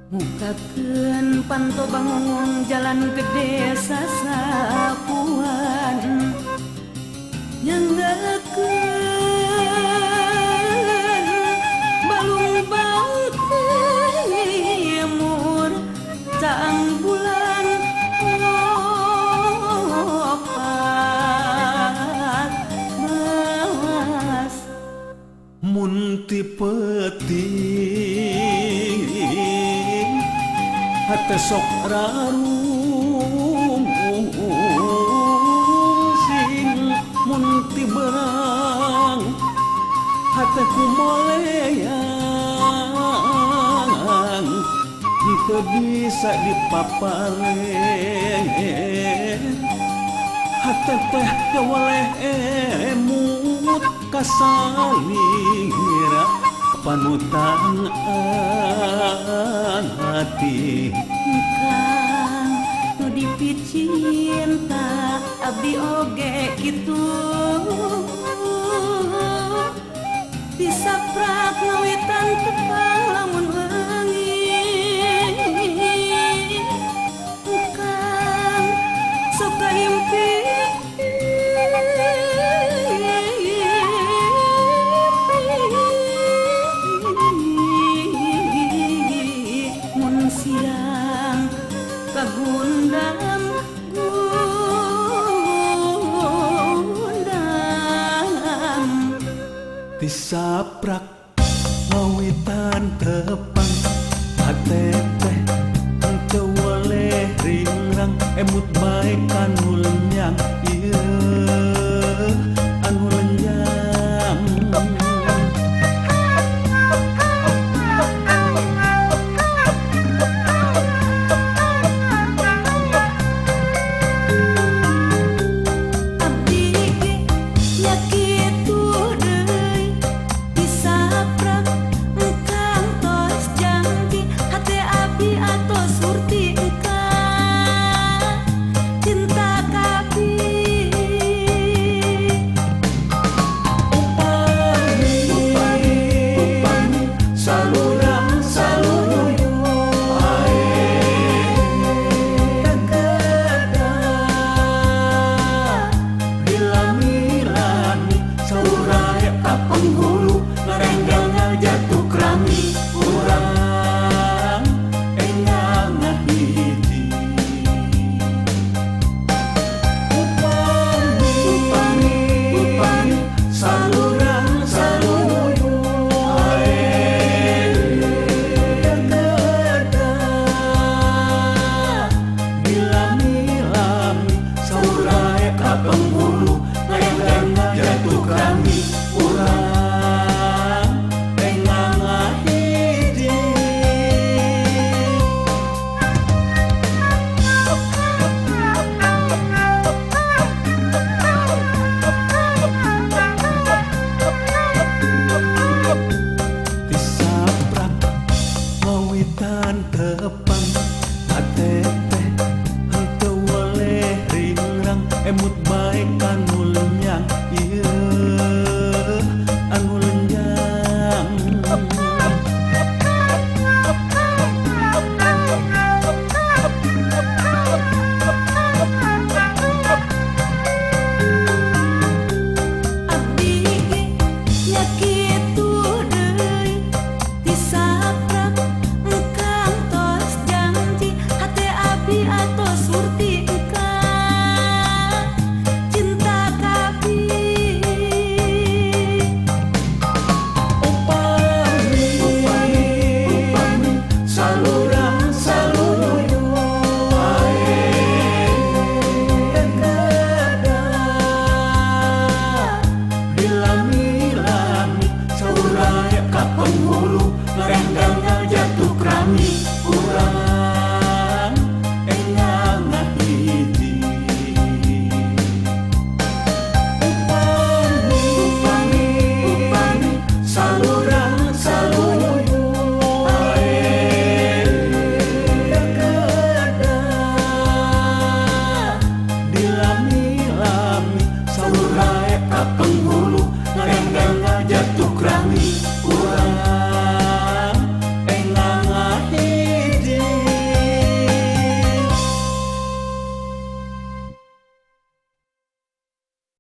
Mukakeun panto bangungun jalan gede sasapuan nyanggakeun balung baut timur caang bulan opat belas mun ti peuting hate sok rarung sing mun ti berang hate kumoleang teu bisa dipapare hate teh kawaleh emut kasalira panutan hati. Kang nu dipicinta abdi oge kitu disaprak ngawitan tepang lamun leungit. Kang sok kaimpi siang kagundam gundam disaprak ngawitan tepang hate teh henteu weleh ringrang emut bae kanu lenyang ieu anu lenyang. Penghulu ngarenggang jatuh krami.